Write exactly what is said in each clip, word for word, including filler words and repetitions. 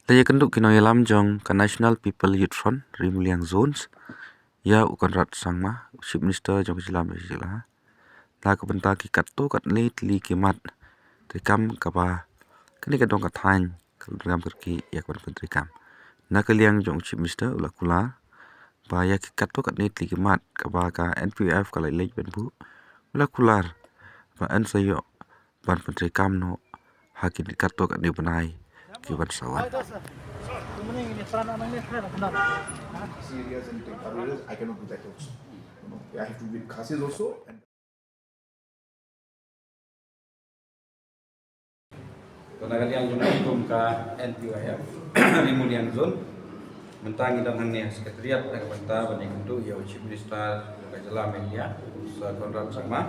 Te ïa kynduh ki nongïalam jong ka National People Youth Front, Ri Muliang Zones, ïa u Conrad Sangma, u Chief Minister jong ka jylla Meghalaya, na ka bynta ki katto katne tylli ki mat treikam kaba kane ka dong ka thaiñ ka la donkam kyrkieh ïa ka ban pyntreikam. Na ka liang jong u Chief Minister u la kular ba ïa ki katto katne tylli ki mat kaba ka N P Y F ka la leit ban buh, u la kular ba yn sa ïoh ban pyntreikam noh ha ki katto katne bnai ki ban sa wan. Khasi areas and Tinkar areas, I cannot do that also. You know, I have to do with Khasis also. And To na ka liang jong ngi kum ka N P Y F Ri Muliang Zone, mynta ngi don hangne ha Secretariat na ka bynta ban ïakynduh ïa u Chief Minister jong ka jylla Meghalaya, Sir Conrad Sangma,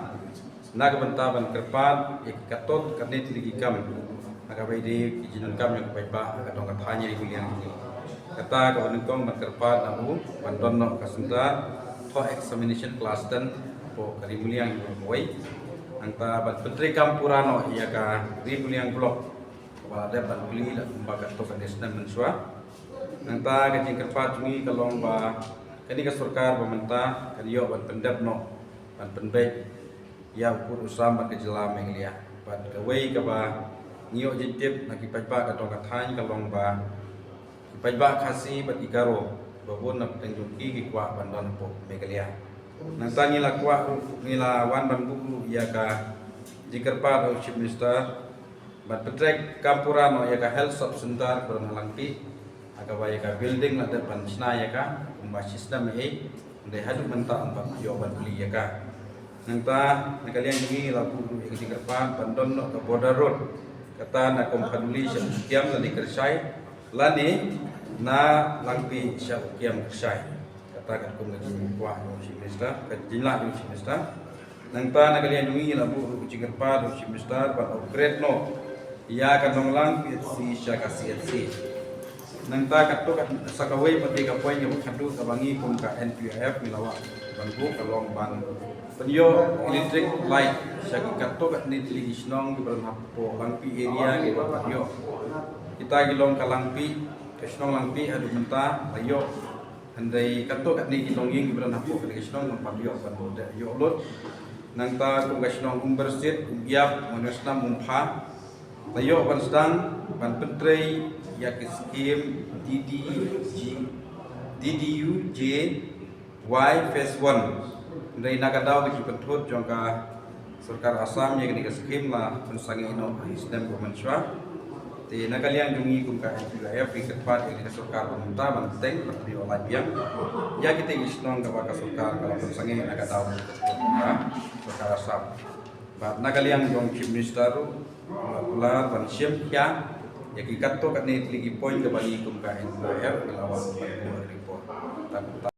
na ka bynta ban kyrpad ïa ki katto katne tylli ki kam ha kaba ïadei ki jingdonkam jong ki paidbah ha ka dong ka thaiñ Ri Muliang. Kata kaba nyngkong ban kyrpad na u ban don noh ka center thoh examination class ten hapoh ka Ri Muliang jong ngi kawei. Nangta ban pyntreikam pura noh ïa ka Ri Muliang block kaba la dep ban plie la kumba katto katne snem mynshuwa. Nangta ka jingkyrpad jong ngi ka long ba kane ka sorkar ba mynta kan ïoh ban pyndep noh, ban pynbeit ïa u pud u sam bad ka jylla Meghalaya. Bad kawei kaba ngi ïoh jingtip na ki paidbah ka dong ka thaiñ ka long ba ki paidbah Khasi bad ki Garo ba bun na pdeng jong ki ki kwah ban don hapoh Meghalaya. Nangta ngi la kwah ruh, ngi la wan ban buh ruh ïa ka jingkyrpad u Chief Minister ban pyntreikam pura noh ïa ka health sub center kaba don ha Langpih, ha kaba ïa ka building la dep ban shna ïa ka kumba shi snem ei, hynrei haduh mynta ym pat ïoh ban plie ïa ka. Nangta na ka liang jong ngi la buh ruh ïa ka jingkyrpad ban don noh ka border road, kata na Komkaduli sha Ukiam lane Kyrshai, lane na Langpih sha Ukiam Kyrshai. Kata katkum ka jingkwah jong u Chief Minister, ka jinglah jong u Chief Minister. Nangta na ka liang jong ngi la buh ruh ka jingkyrpad u Chief Minister ban upgrade noh ïa ka Nonglang P H C sha ka C H C. Nangta katto kat sa kawei pat de ka point kaba khadduh kaba ngi kum ka N P Y F ngi la wad ban buh ka long ban pynïoh electric light sha ki katto katne tylli ki shnong kiba don hapoh Langpih area kiba pat ïoh. Kita ki long ka Langpih, ka shnong Langpih haduh mynta la ïoh. Hynrei katto katne ki longïing kiba don hapoh kane ka shnong ym pat ïoh ban ïoh lut. Nangta kum ka shnong Umbersit, Umiap, Mawniarsnam, Umpha, la ïoh ban sdang ban pyntrei ïa ki skim D D G, D D U J Y phase one. Hynrei na ka daw ka jingpynthut jong ka Sorkar Assam ïa kane ka skim la pynsangeh noh ha ki snem ba mynshuwa. Te na ka liang jong ngi kum ka N P Y F ngi kyrpad ïa kane ka sorkar ba mynta ban teng ban pynïoh lait biang ïa kita ki shnong kaba ka sorkar ka la pynsangeh na ka daw ka sorkar Assam. Bad na ka liang jong Chief Minister ruh la kular ban shim khia ïa ki katto katne tylli ki point kaba ngi kum ka N P Y F ngi la wan ban buh report.